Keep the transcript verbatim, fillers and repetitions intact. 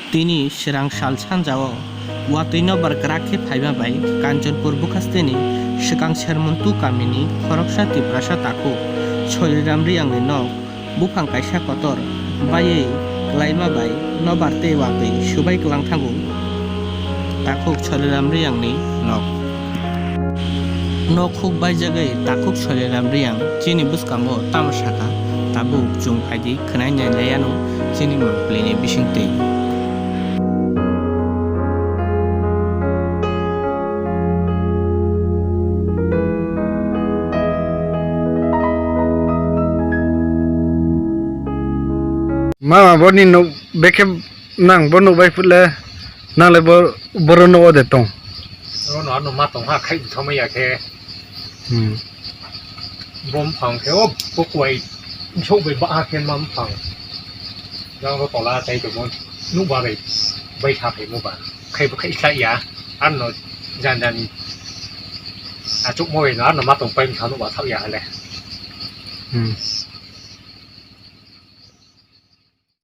Tini swrang sal sanjao watwi nobar kwrak khe phaima bai Kanchanpur bukhasteni swkang Sermontu kamini khoroksa Tiprasa takhuk Soriram Riyangni nok buphang kaisa kotor baiwi klaima bai nobar tei watwi subai kwlang thango takhuk Soriram Riyangni nok. Nok huk baijagwi takhuk Soriram Riyang chini bwskango tamo sakha, tabuk chwng phaidi khwnai nailaiano chini mangpilini bisingtwi. Mama, boni nuk bekhe nang bo nuk bai phutle, nang le bo, boro nuk ode tong. Ono ano ma tong ha khai thomai ya khe. Hmm. Bom phang khe o bo kuai sok bai ba ha khe ma phang. Jang ro tola tai to mo nuk ba bai bai tha phai mo ba. Khai bo khai khlai ya. Ano jan jan achuk mo bai no ano ma tong pai thang nuk ba thak ya le. Hmm.